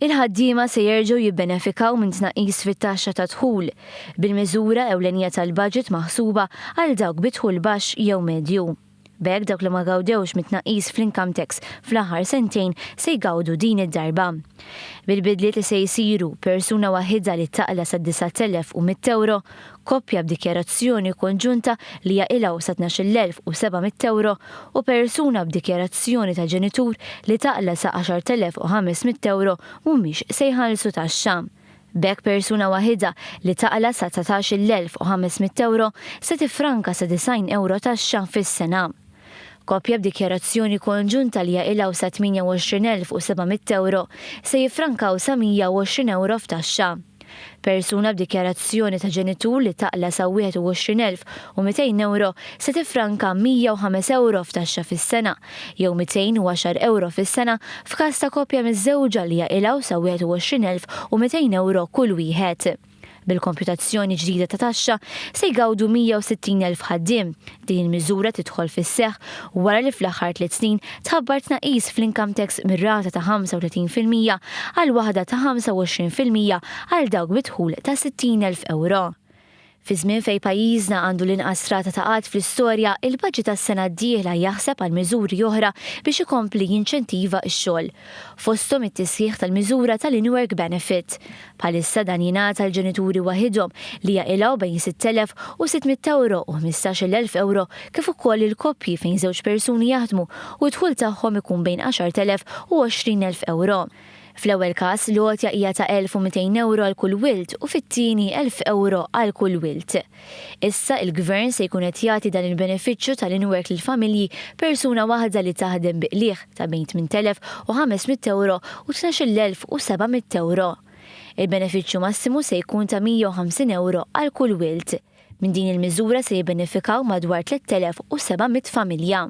Il-ħaddiema se jerġgħu jibbenefikaw minn tnaqqis fit-taxxa tad-dħul, bil-miżura ewlenija tal-budget maħsuba għal dawk bi dħul baxx jew medju. B'hekk dawk li ma gawdewx mit-tnaqqis fl-income tax fl-aħħar sentejn se jgawdu din id-darba. Bil-bidliet li se jsiru, persuna waħidha li taqla' sa 9,100 ewro, koppja b'dikjarazzjoni konġunta li jaqilgħu sa 12,700 ewro u persuna b'dikjarazzjoni ta' ġenitur li taqla' sa 10,500 ewro mhumiex se jħallsu taxxa. B'hekk persuna waħidha li taqla' sa 19,500 ewro se tiffranka sa 90 ewro taxxa fis-sena. Koppja b'dikjarazzjoni konġunta li jaqilgħu sa 28,700 ewro se jiffrankaw sa 120 ewro f'taxxa. Persuna b'dikjarazzjoni ta' ġenitur li taqla' sa 21,200 ewro se tiffranka 105 ewro f'taxxa fis-sena, jew 210 ewro fis-sena f'każ ta' koppja miżżewġa li jaqilgħu sa 21,200 ewro kull wieħed. Bil-kompjutazzjoni ġdida ta' taxxa se jgawdu 160,000 ħaddiem. Din il-miżura tidħol fis-seħħ wara li fl-aħħar tliet snin tħabbar tnaqqis fl-income tax mir-rata ta' 35% għal waħda ta' 25% għal dawk bi dħul ta' 60,000 ewro. Fi żmien fejn pajjiżna għandu l-inqas rata ta' qgħad fl-istorja, il-budget għas-sena d-dieħla jaħseb għal miżuri oħra biex ikompli jinċentiva x-xogħol. Fosthom it-tisħiħ tal-miżura tal-in-work benefit. Bħalissa dan jingħata l-ġenituri waħidhom li jaqilgħu bejn 6,600 ewro u 15,000 ewro kif ukoll il-koppji fejn żewġ persuni jaħdmu u d-dħul tagħhom ikun bejn 10,000 u 20,000 ewro. Fl-ewwel każ, l-għotja hija ta' 1,200 ewro għal kull wild u fit-tieni 1,000 ewro għal kull wild. Issa, il-Gvern se jkun qed jagħti dan il-benefiċċju tal-in-work lill-familji persuna waħda li taħdem bi qligħ ta' bejn 8,500 ewro u 12,700 ewro. Il-benefiċċju massimu se jkun ta' 150 ewro għal kull wild. Minn din il-miżura se jibbenefikaw madwar 3,700 familja.